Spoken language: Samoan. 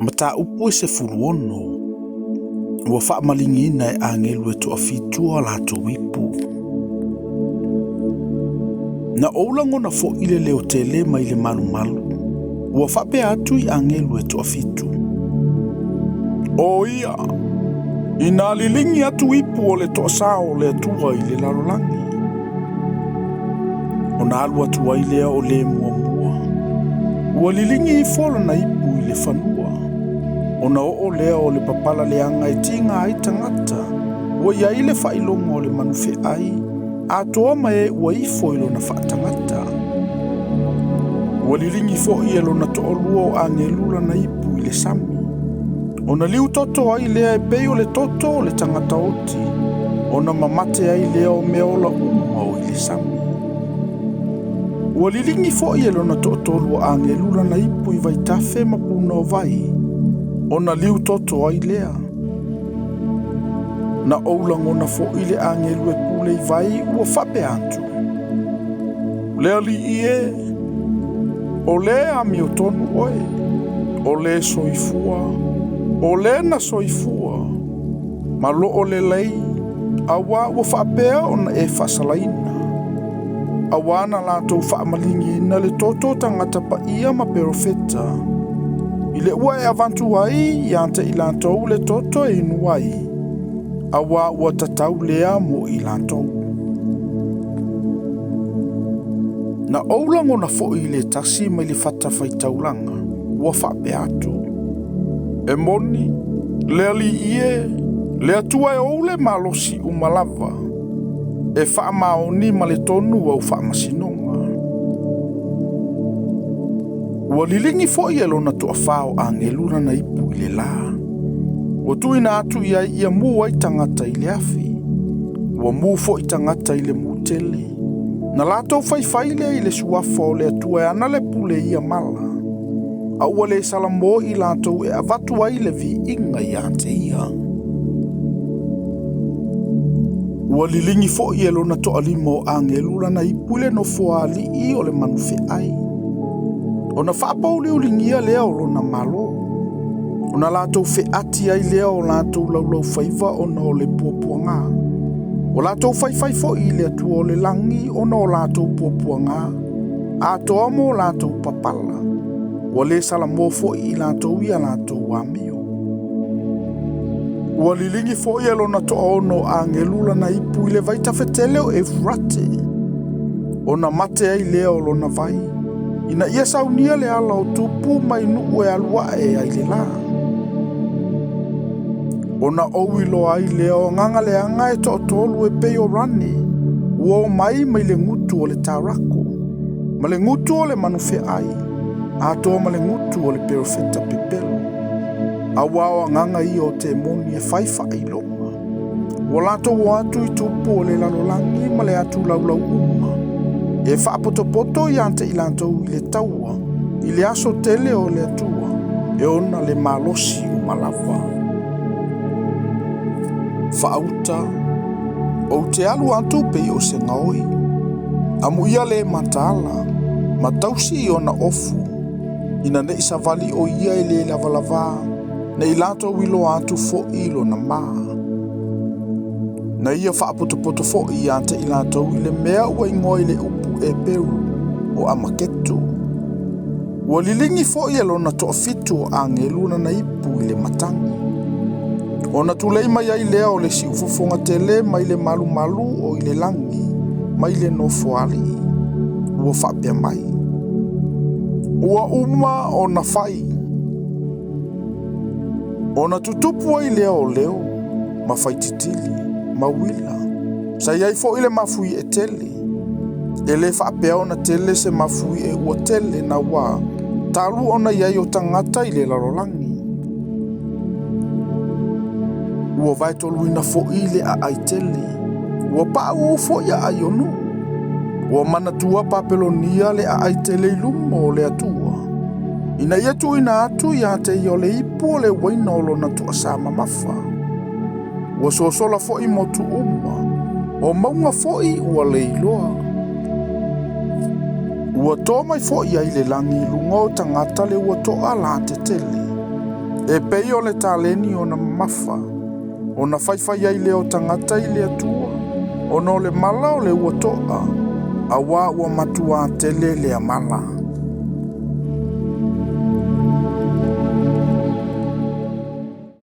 Mataupu e 16, ua faamaligiina e agelu e toafitua latou ipu. Na ou lagona foi le leo tele mai le malumalu, ua faapea atu i agelu e toafitu. O ia, ina liligi atu ipu o le toasā o le Atua i le lalolagi. Ona alu atu ai lea o le muamua. Ua liligi ifo lana ipu i le fanua. Ona oo lea o le papala leaga e tiga ai tagata. Ua i ai le faailoga o le manufeai, atoa ma e ua ifo i lona faatagata. Ua liligi foi e lona toalua o agelu lana ipu i le sami. Ona liu toto ai lea e pei o le toto o le tagata oti. Ona mamate ai lea o mea ola uma o i le sami. Ua liligi foi e lona toatolu o agelu lana ipu i vaitafe ma puna o vai. Ona liu toto ai lea. Na ou lagona foi le agelu e pule i vai ua faapea atu. Le alii e, o le amiotonu oe, o le soifua, o le na soifua, ma loo lelei, auā ua faapea ona e faasalaina. Auā na latou faamaligiina le toto o tagata paia ma perofeta, i le ua e avatu ai ia te i latou le toto e inu ai, auā ua tatau lea mo i latou. Na ou lagona foi le tasi mai le fatafaitaulaga, ua faapea atu. E moni, le alii e, le Atua e ou le malosi uma lava, e faamaoni ma le tonu au faamasinoga. Ua liligi foi e lona toafā o agelu lana ipu i le lā. Ua tuuina atu i ai ia mu ai tagata i le afi. Ua mu foi tagata i le mu tele. Na latou faifai lea i le suafa o le Atua e ana le pule ia mala. A ua le salamo i latou e avatu ai le viiga ia te ia. Ua liligi foi e lona toalima o agelu lana ipu i le nofoalii o le manufeai. Ona faapouliuligia lea o lona malo. Ona latou feati ai lea o latou laulaufaiva ona o le puapuaga. O latou faifai foi i le Atua o le lagi ona o latou puapuaga. Atoa mo latou papala. Ua le salamo foi i latou ia latou amio. Ua liligi foi e lona toaono o agelu lana ipu i le vaitafetele o Eufurate. Ona mate ai lea o lona vai. Ina ia saunia le ala o tupu mai nuu e alu ae ai le lā. Ona ou iloa ai lea o agaga leaga e toatolu e pei o rane. Ua o mai mai le gutu o le tarako. Ma le gutu o le manufeai. Atoa ma le gutu o le perofeta pepelo. Auā o agaga ia o temoni e fai faailoga. Ua latou o atu i tupu o le lalolagi ma le atu laulau uma. E faapotopoto ia te i latou i le taua, i le aso tele o le Atua, e ona le malosi uma lava. Faauta, ou te alu atu pei o se gaoi. Amuia le mataala, ma tausi i ona ofu, ina nei savali o ia e le lavalavā, nei latou iloa atu foi i lona mā. Na ia faapotopoto foi ia te i latou i le mea ua igoa i le upu Eperu o Amaketo. Ua liligi foi e lona toafitu o agelu lana ipu i le matagi. Ona tulei mai ai lea o le siufofoga tele mai le malumalu o i le lagi, mai le nofoalii. Ua faapea mai. Ua uma ona fai. Ona tutupu ai lea o leo, ma faititili, ma uila. Sa i ai foi le mafuie tele. E le faapea ona tele se mafuie ua tele na ua talu ona i ai o tagata i le lalolagi. Ua vaetoluina foi le aai tele. Ua pauu foi aai o nuu. Ua manatua Papelonia le aai tele i luma o le Atua. Ina ia tuuina atu ia te ia o le ipu o le uaina o lona tuasā mamafa. Ua sosola foi motu uma. O mauga foi ua leiloa. Ua tō mai foi ai le lagi i luga o tagata le ua toa la tetele. E pei o le taleni ona mamafa, ona faifai ai lea o tagata i le Atua, ona o le mala o le ua to'a, auā ua matuā tele lea mala.